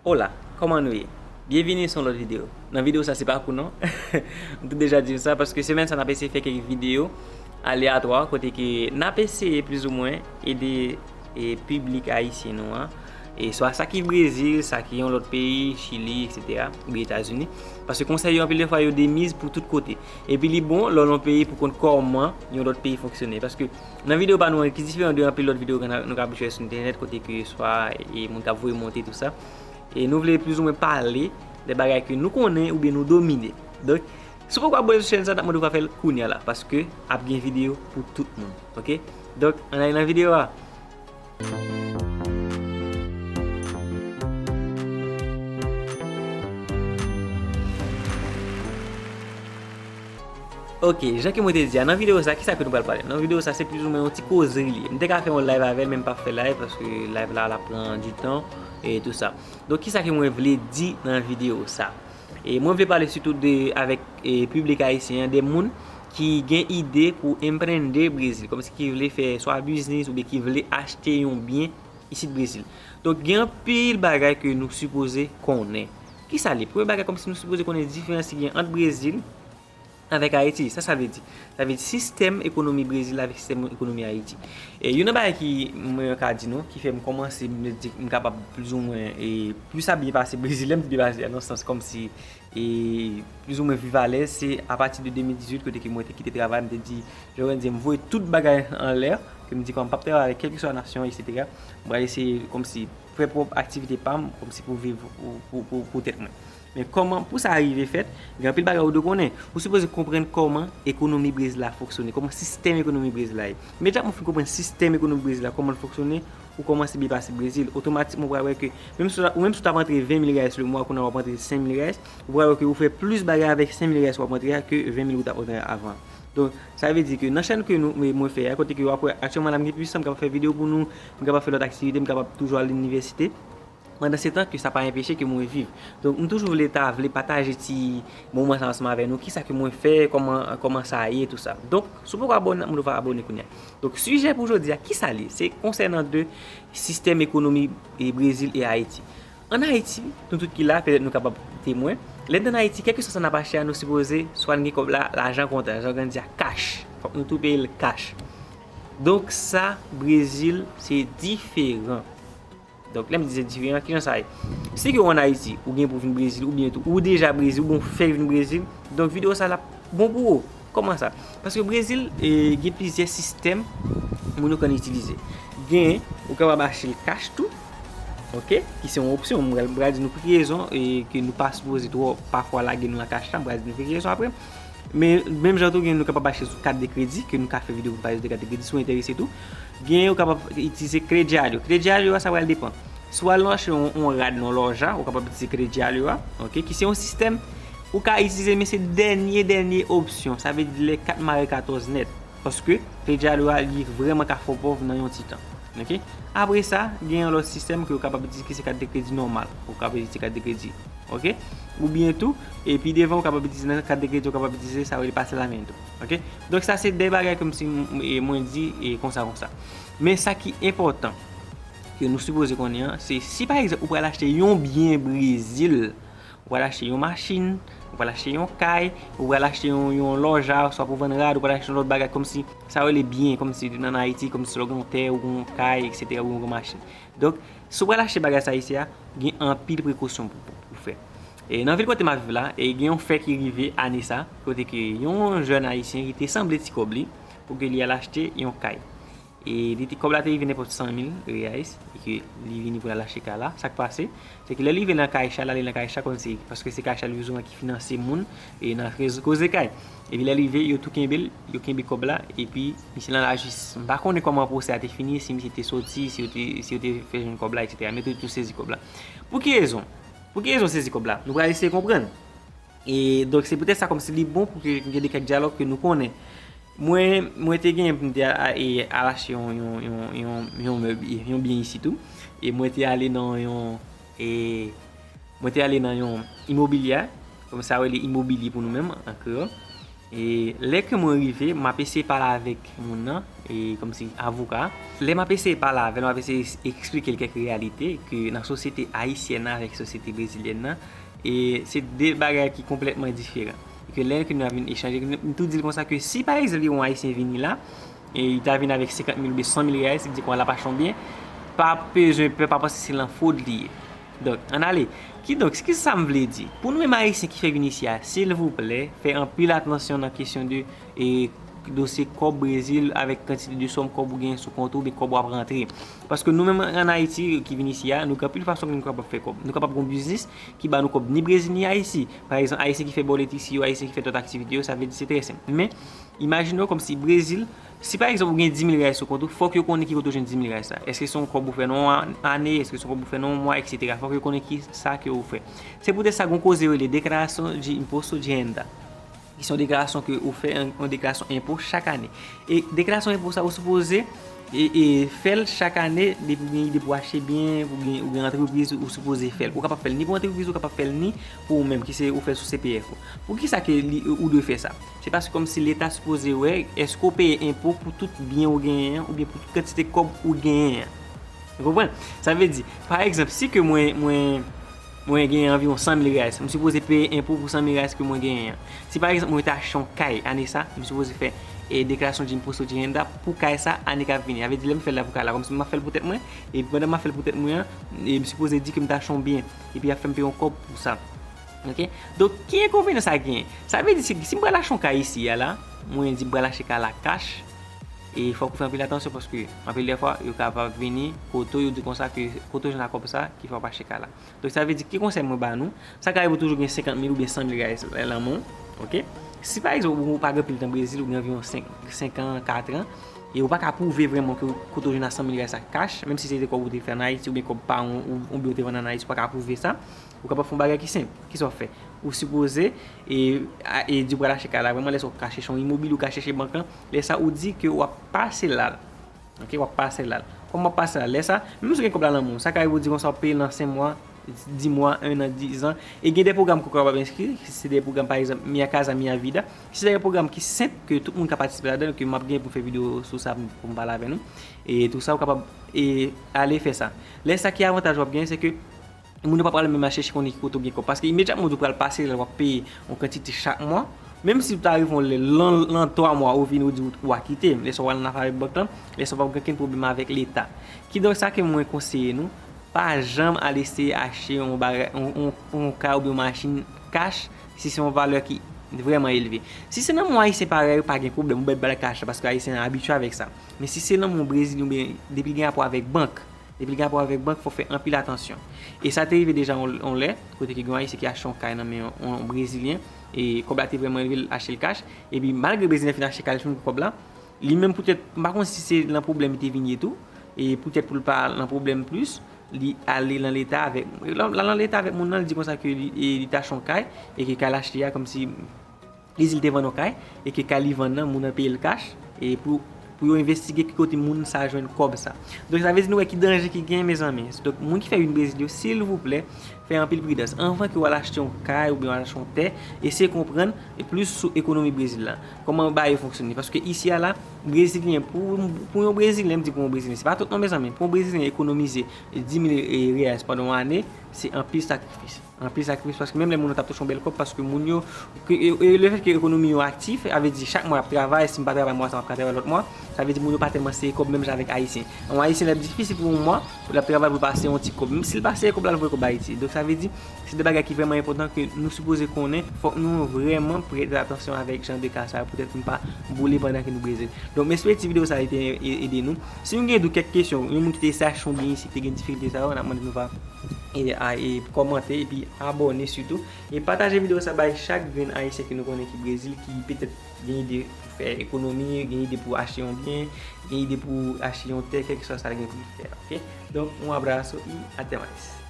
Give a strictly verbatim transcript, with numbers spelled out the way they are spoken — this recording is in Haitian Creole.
Hola, kòman nou ye? Byenvini sou yon lòt videyo. Nan videyo sa se pa kou non. M te deja di nou sa paske semèn sa n ap eseye fè kèk videyo aleyatwa kote ke n ap eseye plizoumwen ede e piblik ayisyen nou an. E swa sa ki Brezil, sa ki yon lòt peyi, Chili, etsetera, oubyen Etazini. Paske konsèy yo anpil de fwa yo demiz pou tout kote. Epi li bon lè w nan yon peyi pou konn kòman yon lòt peyi fonksyone. Paske nan videyo pa nou an ki diferan de anpil lòt videyo ke nou ka abitye wè sou entènèt kote ke swa e moun k ap voye monte tou sa. E nou vle plizoumwen pale de bagay ke nou konnen oubyen nou domine. Donk, si w poko abòne sou chèn sa, n ap mande w pa fè l kounye a la, paske ap gen videyo pou tout moun, oke? Donk, ann ale nan videyo a. Oke, jan ke mwen te di a, nan videyo sa, kisa ke nou pral pale? Nan videyo sa, se plizoumwen yon ti kozri li ye. M te ka fè yon live avè l, men m p ap fè live, paske live la, l ap pran du tan e tou sa. Donk, kisa ke mwen vle di nan videyo sa? E mwen vle pale sitou de, avèk e piblik ayisyen an, de moun ki gen ide pou emprende Brezil, kòmsi ki vle fè swa biznis oubyen ki vle achte yon byen isit Brezil. Donk, gen anpil bagay ke nou sipoze konnen. Kisa li? Premye bagay, kòmsi nou sipoze konnen diferans ki gen ant Brezil avèk Ayiti. Sa sa vle di? Sa vle di sistèm ekonomi Brezil avèk sistèm ekonomi Ayiti. E youn nan bagay ki mwen ka di nou, ki fè m kòmanse, m di m kapab plizoumwen, e plis a byen pase Brezil, lè m di byen pase, nan sans kòmsi e plizoumwen viv alèz, se apati de de mil dizuit kote ke mwen te kite travay, m te di, jan w di, m voye tout bagay anlè, ke m di kòm m p ap travay avèk kèlkeswa nasyon, etsetera. M pral eseye kòmsi fè pwòp aktivite pa m, kòmsi pou viv pou, pou, pou, pou tèt mwen. Men kòman pou sa rive fèt, gen anpil bagay ou dwe konnen. Ou sipoze konprann kòman ekonomi Brezil la fonksyone, kòman sistèm ekonomi Brezil la ye. Imedyatman ou fin konprann sistèm ekonomi Brezil la, kòman l fonksyone, ou kòmanse byen pase Brezil, otomatikman ou pral wè ke menm si w ta, ou menm si w t ap rantre ven mil reais le mwa, kounye a w ap rantre senk mil reais, ou pral wè ke ou fè plis bagay avèk senk mil reais w ap rantre a ke ven mil ou t ap rantre avan. Donk, sa vle di ke nan chèn ke nou, mwen fè a, kote ke w ap wè aktyèlman la, m gen plis tan, m kapab fè videyo pou nou, m kapab fè lòt aktivite, m kapab toujou al inivèsite. Pandan se tan ke sa pa enpeche ke mwen viv. Donk, m toujou vle ta vle pataje ti moman sa ansanm avè nou, kisa ke mwen fè, kòman, kòman sa ye, tou sa. Donk, si w poko abòne, m ap mande w fè abòne kounye a. Donk, sijè pou jodi a, kisa li ye? Se konsènan de sistèm ekonomi e Brezil e Ayiti. Ann Ayiti, nou tout ki la, petèt nou kapab temwen, lè n ann Ayiti, kèlkeswa sa n ap achte a, nou sipoze swa n gen kòb la, lajan kontan, jan yo konn di a, cash. Fòk nou tou peye l cash. Donk, sa, Brezil, se diferan. Donk, lè m di se diferan, kijan sa ye? Si ke w ann Ayiti, ou gen pou vin Brezil, oubyen tou, ou deja Brezil, oubyen w fèk vin Brezil, donk videyo sa l ap bon pou ou. Kòman sa? Paske Brezil, e, gen plizyè sistèm moun yo konn itilize. Gen, ou kapab achte l cash tou, oke? Ki se yon opsyon. M pral, m pral di nou pou ki rezon, e, ke nou pa sipoze twò pafwa lage nou nan cash la. M pral di nou pou ki rezon apre. Men, menm jan tou, gen nou kapab achte sou kat de kredi, ke nou ka fè videyo pou pale de kat de kredi, si w enterese tou. Gen, ou kapab itilize kredialyo. Kredialyo a, sa pral depann. Si w al achte yon, yon rad nan lòja, ou kapab itilize kredialyo a, oke, ki se yon sistèm ou ka itilize, men se dènye, dènye opsyon. Sa vle di lè kat mare katòz nèt. Paske kredialyo a, li vrèman ka fè w pòv nan yon ti tan. Oke? Apre sa, gen yon lòt sistèm ke ou kapab itilize ki se kat de kredi nòmal. Ou kapab itilize kat de kredi. Oke? Oubyen tou, e pi devan, ou kapab itilize nan kat de kredi, ou kapab itilize sa yo rele pase lamen tou. Oke? Donk, sa se de bagay kòmsi m, e mwen di, e konsa, konsa. Men sa ki enpòtan, ke nou sipoze konnen an, se si pa egzanp ou pral achte yon byen Brezil, ou pral achte yon machin, ou pral achte yon kay, ou pral achte yon, yon lòja, swa pou vann rad, ou pral achte yon lòt bagay, kòmsi sa yo rele byen, kòmsi nan Ayiti, kòmsi lè w gen yon tè, ou gen yon kay, etsetera, ou gen yon machin. Donk, si w pral achte bagay sa isi a, gen anpil prekosyon pou, pou, pou fè. E nan vil kote m ap viv la, e gen yon fè ki rive ane sa, kote ke yon jèn ayisyen ki te sanble ti kòb li, pou ke li al achte yon kay. E li te, kòb la te rive nenpòt san mil reais, e ke li vini pou l al achte kay la. Sa k pase, se ke lè li rive nan Caixa, l ale nan Caixa kòmsi, paske se Caixa li bezwen ki finanse moun, e nan rezo, koze kay. Epi lè l rive, yo tou kenbe l, yo kenbe kòb la, epi misye nan lajistis. M pa konnen kòman pwosè a te fini, si misye te soti, si yo te, si yo te fè jwenn kòb la, etsetera. Men yo te tou sezi kòb la. Pou ki rezon? Pou ki rezon sezi kòb la? Nou pral eseye konprann. E donk, se poutèt sa, kòmsi li bon pou ke gen de kèk dyalòg ke nou konnen. Mwen, mwen te gen pou m te a, a, e, al achte yon, yon, yon, yon, yon mèb, yon byen isi tou. E mwen te ale nan yon, e, mwen te ale nan yon imobilya, kòm sa yo rele imobilye pou nou menm, an kreyòl. E lè ke mwen rive, m ap eseye pale avèk moun nan, e kòmsi avoka. Lè m ap eseye pale avè l, m ap eseye eksplike l kèk reyalite ke nan sosyete ayisyèn nan avèk sosyete brezilyèn nan, e se de bagay ki konplètman diferan. E ke lè ke nou ap vin echanje, m tou di l konsa ke si pa egzanp gen yon Ayisyen vini la, e li ta vin avèk senkant mil oubyen san mil reyal, se di konsa l ap achte yon byen, pa bezwen pè, pa panse se lan fwod li ye. Donk, ann ale. Kidonk, kisa m vle di? Pou nou menm Ayisyen ki fèk vin isi a, silvouplè, fè anpil atansyon nan kesyon de, e, dosye kòb Brezil avèk kantite de sòm kòb ou genyen sou kont ou, oubyen kòb w ap rantre. Paske nou menm ann Ayiti ki vin isi a, nou gen anpil fason nou kapab fè kòb. Nou kapab gen yon biznis ki ba nou kòb ni Brezil ni Ayiti. Pa egzanp, Ayisyen ki fè bòlèt isi yo, Ayisyen ki fè dòt aktivite yo, sa vle di se trè senp. Men, imajine w kòmsi Brezil, si pa egzanp ou gen dis mil reyal sou kont ou, fòk yo konnen ki kote w jwenn dis mil reyal sa. Èske se yon kòb ou fè nan yon ane, èske se yon kòb ou fè nan yon mwa, etsetera. Fòk yo konnen ki sa ke ou fè. Se poutèt sa gen yon koze yo rele declaração de imposto de renda. Ki se yon deklarasyon ke ou fè, yon, yon deklarasyon enpo chak ane. E deklarasyon enpo sa, ou sipoze, e, e, fè l chak ane, depi ou gen ide pou achte byen, ou gen, ou gen antrepriz, ou sipoze fè l. Ou kapab fè l ni pou antrepriz, ou kapab fè l ni pou ou menm, ki se ou fè l sou C P F ou. Poukisa ke li, ou dwe fè sa? Se paske kòmsi Leta sipoze wè, èske ou peye enpo pou tout byen ou genyen an, oubyen pou tout kantite kòb ou genyen an. Ou konprann? Sa vle di, pa egzanp, si ke mwen, mwen, mwen genyen anviwon san mil reyal, m sipoze peye enpo pou san mil reyal ke mwen genyen an. Si pa egzanp mwen te achte yon kay ane sa, m sipoze fè, e, deklarasyon de imposto de renda pou kay sa ane k ap vini. Sa vle di lè m fè l la pou kay la, kòmsi m ap fè l pou tèt mwen, epi pandan m ap fè l pou tèt mwen an, e, m sipoze di ke m te achte yon byen, epi y ap fè m peye yon kòb pou sa. Ok? Donk, ki enkonvenyans sa genyen? Sa vle di, si, si m pral achte yon kay isi a la, mwen di m pral achte kay la cash, e fòk ou fè anpil atansyon paske anpil dè fwa, yo kapab vini kote w, yo di konsa ke kote w jwenn ak kòb sa ki fè w pa achte kay la. Donk, sa vle di, ki konsèy mwen ba nou? Sa ka rive w toujou gen senkant mil oubyen san mil reyal lan men w, ok? Si, pa egzanp, ou pa gen anpil tan Brezil, ou gen anviwon senk, senk an, kat an, e ou pa ka pwouve vrèman ke kote w jwenn a san mil reyal sa cash, menm si se te kòb ou te fè ann Ayiti oubyen kòb paran w, ou, oubyen ou te vann ann Ayiti, ou pa ka pwouve sa, ou kapab fè yon bagay ki senp. Kisa w fè? Ou sipoze, e, a, e di w pral achte kay la, vrèman, lè sa w ka chèche yon imobilye, ou ka chèche bank lan, lè sa ou di ke w ap pase la. Ok, w ap pase la. Kòman w ap pase la? Lè sa, menm si w gen kòb la nan men w, sa ka rive w di konsa w ap peye l nan senk mwa, dis mwa, en an, diz an. E gen de pwogram ke w kapab enskri, se de pwogram, pa egzanp, Minha Casa Minha Vida. Se de pwogram ki senp, ke tout moun ka patisipe ladan l, ke m ap gen pou m fè videyo sou sa, pou m pale avè nou. E tou sa, ou kapab, e, ale fè sa. Lè sa, ki avantaj w ap genyen, se ke moun yo p ap pral menm al chèche konnen ki kote w gen kòb. Paske imedyatman w di w pral pase la, w ap peye yon kantite chak mwa. Menm si w ta rive yon lè, lan, lan twa mwa, ou vini, ou di w, w a kite. Lè sa w al nan afè avèk bank lan, lè sa w p ap gen okenn pwoblèm avèk Leta. Kidonk, sa ke mwen konseye nou, pa janm al eseye achte yon bagay, yon, yon, yon kay oubyen yon machin cash, si se yon valè ki vrèman elve. Si se nan men yon Ayisyen parèy ou, pa gen pwoblèm, ou bay bagay cash la, paske Ayisyen an abitye avèk sa. Men si se nan men yon Brezilyen oubyen depi l gen rapò avèk bank, depi l gen rapò avèk bank, fò w fè anpil atansyon. E sa te rive deja yon, yon lè, kote ke gen yon Ayisyen ki achte yon kay nan men yon, yon Brezilyen, e kòb la te vrèman elve, l achte l cash, epi malgre Brezilyen fin achte kay, l fin pran kòb la, li menm poutèt, m pa konn si se lan pwoblèm li te vin ye tou, e poutèt pou l pa lan pwoblèm plis, li ale lan Leta avèk, lan, lan Leta avèk moun nan, li di konsa ke li, e, li te achte yon kay, e ke kay l achte a, kòmsi li di l te vann yon kay, e ke kay li vann nan, moun nan peye l cash, e pou, pou yo envestige ki kote moun sa jwenn kòb sa. Donk, sa vle di nou wè ki danje ki gen, mezanmi. Donk, moun ki fè vin Brezil yo, silvouplè, fè anpil pridans. Anvan ke w al achte yon kay oubyen w al achte yon tè, eseye konprann plis sou ekonomi Brezil la. Kòman bagay yo fonksyone. Paske isi a la, Brezilyen, pou, pou yon Brezilyen, m di pou yon Brezilyen, se pa tout non, mezanmi. Pou yon Brezilyen ekonomize dis mil reyal pandan yon ane, se anpil sakrifis. Anpil sakrifis, paske menm lè moun yo t ap touche yon bèl kòb, paske moun yo, ke, e, e, lefètke ekonomi yo aktif, sa vle di chak mwa y ap travay, si m pa travay mwa sa, m ap ka travay lòt mwa, sa vle di moun yo pa tèlman sere kòb menm jan avèk Ayisyen. Yon Ayisyen, lè ap difisil pou yon mwa, lè ap travay pou l pa sere yon ti kòb. Menm si l pa sere kòb la, l voye kòb Ayiti. Donk, sa vle di, se de bagay ki vrèman enpòtan ke nou sipoze konnen, fòk nou vrèman prete atansyon avèk jan de ka sa yo, poutèt pou n pa boule pandan ke nou Brezil. Donk, m espere ti videyo sa a te e-, ede nou. Si nou gen dout, kèk kesyon, yon moun ki te eseye achte yon byen isi, ki te gen difikilte sa yo, n ap mande nou va e, a, e kòmante epi abòne sitou. E pataje videyo sa bay chak grenn Ayisyen ke nou konnen ki Brezil, ki petèt gen ide pou fè ekonomi, gen ide pou achte yon byen, gen ide pou achte yon tè, kèlkeswa sa l gen pou l fè, ok? Donk, un abraço e até mais.